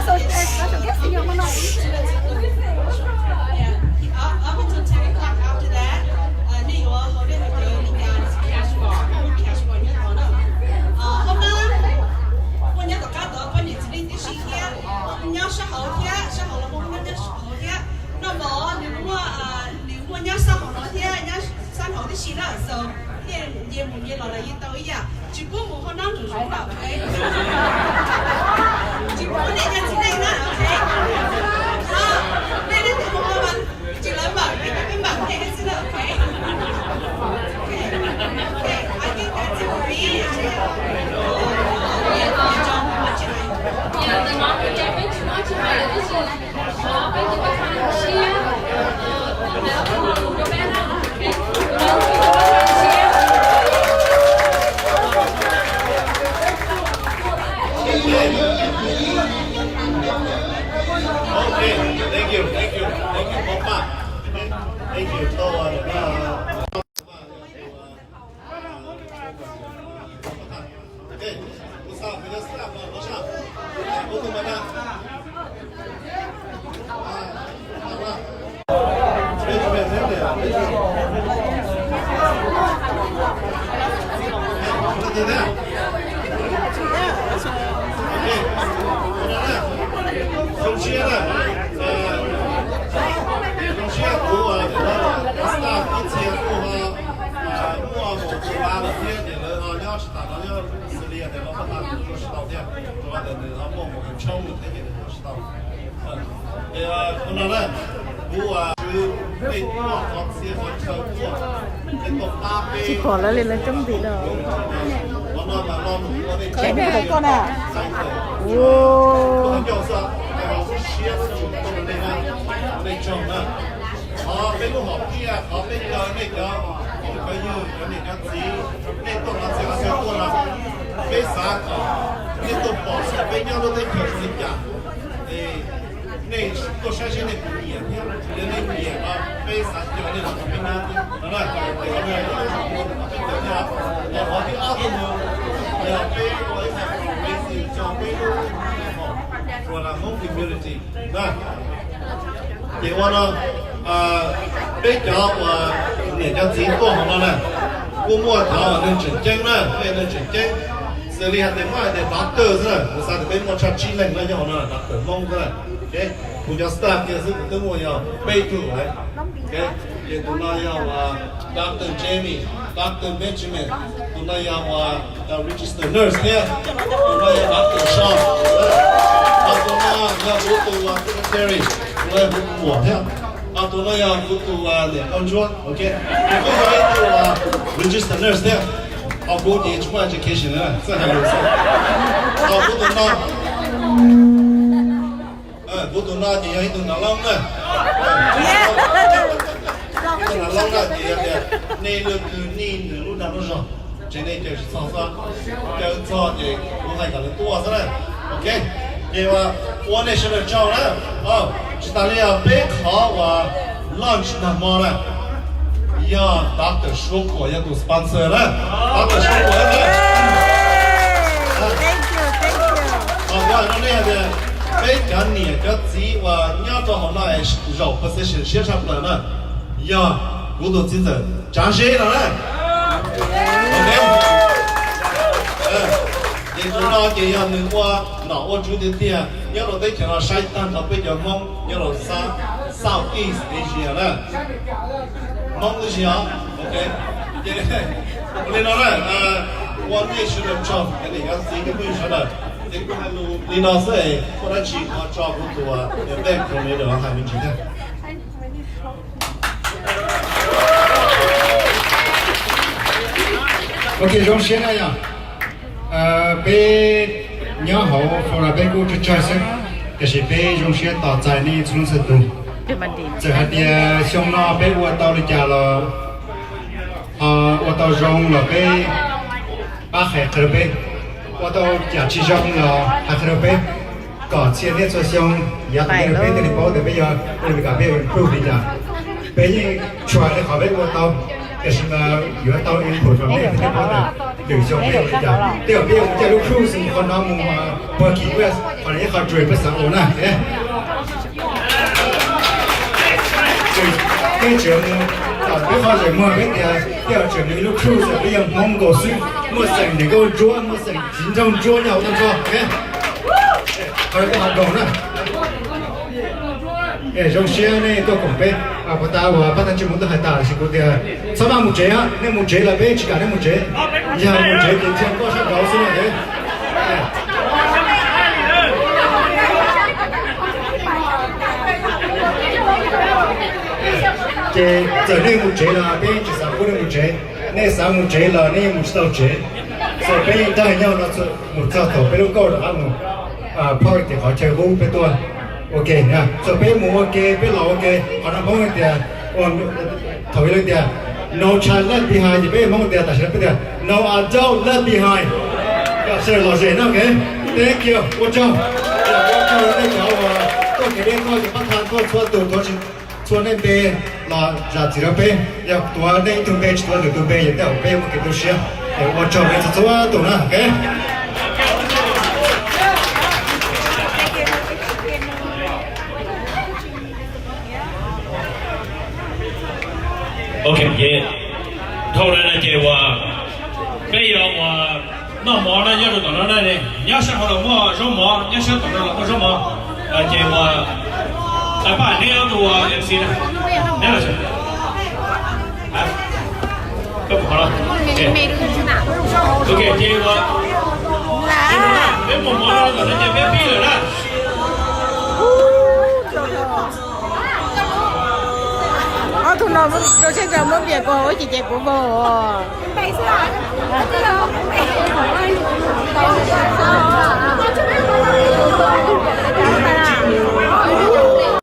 Up until ten o'clock after that, nej yuav haus dej haus cawv li cas, cash bar, cash bar nyob tod na. Hoob nab muaj nyob tom qab tod, poj niam txiv neej tib si thiab, nyob sab hauv thiab, sab hauv los muaj hoob nab nyob sab hauv thiab. Noj mov nws muaj, nws muaj nyob sab hauv no thiab, nyob sab hauv tib si na. So nej nce mus nce los los yeej tau ib yam, tsis pub mus hoob nab nraum zoov lawm. Tsis pub nej cov txiv neej na, ok. Nej leej twg mus hoob nab tsis lawv mam, peb mam nej xwb na, ok. Ok, I think that's it for me. Okay, thank you, thank you, thank you, Pop Pop. Thank you. Zoo siab na, zoo siab kuv staff ib txhia kuj ho muaj tus vaj lawm thiab ces lawv ho nyob tsis tas no, nyob xws li tias los pab tas tus tuaj tsis tau thiab, rau qhov tias nws ho muaj mus tshoob nws thiab ces nws tuaj tsis tau. Ces ua no na, kuv tswv nej tuaj qhov txhia qhov chaw tuaj, nej tuaj pab peb. Tsis pom lawv li lawv coob ntim lawm. Qhov no mas lo lus ua nej tseem pom koj na. Cov xwb, siab xwb, nej na, nej tsaug na. Qhov peb lub hom phiaj, qhov peb caw nej cov phooj cov ywg, cov niam cov txiv, nej tuaj qhov txhia qhov chaw tuaj no, peb xav kom nej tuaj pom saib peb nyob lub teb chaws zoo li cas. Es nej tuaj saib seb nej puas nyiam thiab, yog nej nyiam no peb xav caw nej los kom peb nyob thiab no na. Ces qhov no yog ib qho txuas ntxiv, qhov thib ob tuaj mus, yog peb ua ib qho fundraising tso peb lub Hmong community na. Ces ua no, peb cov uas niam cov txiv tuaj hauv no na, kuj muaj cov neeg tseem ceeb na, muaj neeg tseem ceeb. Xws li hais tias muaj hais tias doctor xwb na, kuv xav tias peb muaj tshaj tsib leeg na nyob hauv no, doctor Hmoob xwb na. Kuv cov staff kiag xwb kuv twb muaj yog peb tug lawm. Ces tus no yog uas doctor Jamie, doctor Benjamin, tus no yog uas registered nurse thiab, tus no yog doctor Shaw, ho tus no yog kuv tus uas secretary, tus no yog kuv tus muam thiab, ho tus no yog kuv tus niam nkauj ntsuab, ok. Kuv kuj yog ib tug uas registered nurse thiab, ho kuv ces tsis muaj education na, txawj hais lus xwb. Ho kuv tus no, kuv tus no ces yog ib tug nav loob na. Ib tug nav loob na ces yog tias nej leej twg nij nws lub dag lub zog, ces nej caw tsis txog xwb, caw txog ces kuv hais kom lawv tuaj xwb na. Ok, ces ua nej sawv daws tsaug na. Tsis tas li os, peb qhov uas launch nag hmo na, yog Doctor Suab Kuam yog tus sponsor na. Doctor Suab Kuam na. Thank you, thank you. Os, kuv hais rau nej hais tias peb cov niam cov txiv uas nyob rau hauv no es zaum position siab tshaj plaws na, yog kuv tus txiv ntxawm Tsav Zeb no na. Ok. Ces tus no ces yog nws ua nom ua tswv tiag tiag nyob rau teb chaws no saib tag nrho peb cov Hmoob nyob rau South East Asia na. Hmoob tib si os. Ok. Ces ua li no na, ua nej sawv daws tsaug, cov niam cov txiv cov phooj ywg sawv daws. Ces kuv hais lus li no xwb es muaj dab tsi ho tso kuv tus niam Pej Khoom Leader hais me ntsis thiab. Ok, zoo siab na yog peb nyob hauv Florida peb kuj tsawg tsawg xwb, tiam sis peb zoo siab tos txais nej txhua leej txhua tus. Txawm hais tias xyoo no peb ua tau li cas los, ho ua tau zoo los peb pab hais qhia rau peb, ua tau cas tsis zoo los hais qhia rau peb, kom txhia niaj txhua xyoo yav tom ntej peb thiaj li paub tias peb yuav ua li cas, peb yuav improve li cas. Peb yeej try li qhov peb ua tau, tiam sis mas yuav tau input from nej thiaj paub tias Lwm xyoo peb ua li cas, tej zaum peb yuav mus caij lub cruise mus qhov no mus, Puag Kis West, qhov no ib qho drone peb xav ua na. Peb tseem mus tom peb qhov zem muag peb tias tej zaum tseem mus ib lub cruise peb yog Hmoob nkaus xwb, muaj xeem Nees Nkauj Ntsuab, muaj xeem Txiv Nraug Ntsuab nyob hauv tag nrho. Qhov no peb ho nkaus na. Zoo siab nej tuaj koom peb. Puag ta uas pab tag ntsej muag twb hais tas lawm, kuv tias txhob maj mus tsev, nej mus tsev los peb tsis kam nej mus tsev. Yog mus tsev ces ntsia koj sab nraud xwb na. Ces txawm nej mus tsev los peb tsis xav pub nej mus tsev, nej xav mus tsev los nej yeej mus tsis tau tsev. Txawm peb yeej dag nyob no mus txog thaum peb lub nkauj rov qab mus park tim qhov chaw hub peb tuaj ua ke. Txawm peb mus ua ke peb los ua ke, qhov no Hmoob tias, thaum ib leeg tias no child left behind ces peb Hmoob tias tam sim no peb tias no adult left behind. Yog sawv daws lom zem no, ok. Thank you, ua tsaug. Ua tsaug nej cov uas tuaj kev deb tuaj, cov pab tha tuaj txhua tus, txhua nej npe los zam txim rau peb. Yog tuav nej ib tug npe tsis tuav lwm tus npe ces tej zaum peb muaj kev tu siab. Es ua tsaug nej txhua txhua tus na, ok. Ok, dhau ntawd no ces uas peb yuav uas noj mov na, nyob rau tom no na, nyob sab hauv los muaj zaub mov, nyob sab tom no los muaj zaub mov. Ces uas, pab neb ob tug MC na, neb los, ok, ces uas peb muaj mov no tom no ces peb pib lawm na. Ob tug no rau siab ntso muab piam kuv ua ces ces kuv vau.